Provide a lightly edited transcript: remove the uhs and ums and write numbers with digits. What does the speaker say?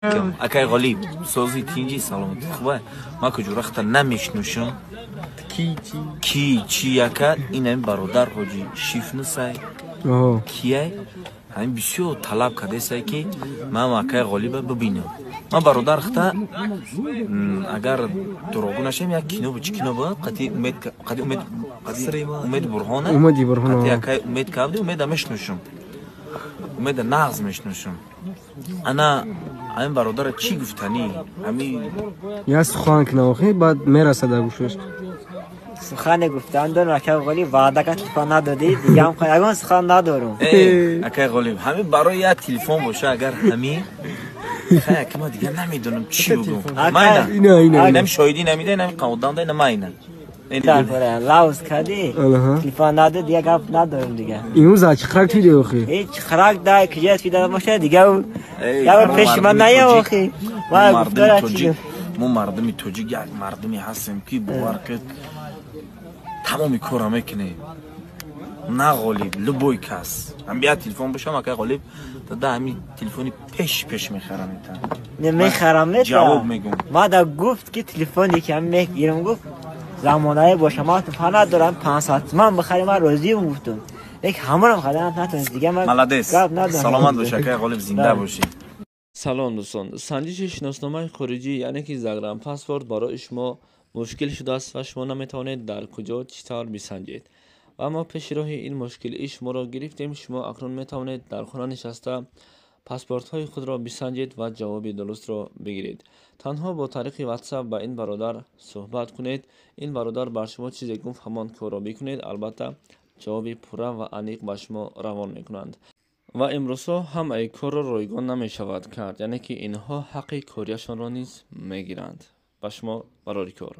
Акай Ғолиб, сози, тинҷи, саломатӣ, хуба? Ман куҷо рахта намешнушам. Ки чи яка ин ҳамин бародар ҳоҷи шифнусай кияй, ҳамин бисёр талаб кардесай, ки ман акай Ғолиба бибинам. Ман бародар хта, агар дурӯғгӯ нашавем, як кино бу, чӣ кино буд, қати Умед, қати Умед, қати Умед Бурҳона. Умеди Бурҳона. Қати акай Умед кабди. Умеда мешнушам, Умеда нағз мешнушам. Ана ҳамин бародара чӣ гуфтанӣ ҳамин? Я сухан кина, охи, баъд мерасад гӯшаш. Сухане гуфтан дорам, акай Ғолиб, ваъда кард, телефон надодӣ, дигам ягон сухан надорам. Акай Ғолиб, ҳамин барои як телефон боша, агар ҳамин хай, ма дигар намедонам чӣ бугум. Инам шоҳидӣ намида, инам қаводанда, ина майна. Лавз кардӣ, телефон надод, дига гап надорам дига. Имрӯз чӣ храк фиде, охи? Ҳеҷ храк да киҷа фида боша, дига ябор пеши ман ная, охи. Мо мардуми тоҷик як мардуме ҳастем, ки бовар кед, тамоми корро мекунем. На Ғолиб, любой кас ҳам бия телефон бошам, акай Ғолиб, дада, ҳамин телефони пеш пеш мехарам. Не мехарам. Ҷавоб мегум. Ма да гуфт, ки телефоне ки ҳам мегирам, гуфт, замонаи боша, ман телефон надорам, 500 ман бихарӣ, ман розиам, гуфтум. Лек ҳамонам харидам, натонист, дига ман Молодец, саломат бош, акай Ғолиб, зинда бошӣ. Салом, дӯстон! Санҷиши шиносномаи хориҷӣ, яъне ки загранпаспорт, барои шумо мушкил шудааст ва шумо наметавонед дар куҷо, чӣ тавр бисанҷед. Ва мо пеши роҳи ин мушкилии шуморо гирифтем. Шумо акнун метавонед дар хона нишаста паспортҳои худро бисанҷед ва ҷавоби дурустро бигиред. Танҳо бо тариқи WhatsApp ба ин бародар суҳбат кунед. Ин бародар бар шумо чизе гуфт, ҳамон корро бикунед, албатта ҷавоби пурра ва аниқ ба шумо равон мекунанд. Ва имрӯзҳо ҳамаи корро ройгон намешавад кард, яъне ки инҳо ҳаққи корияшонро низ мегиранд. Ба шумо барори кор.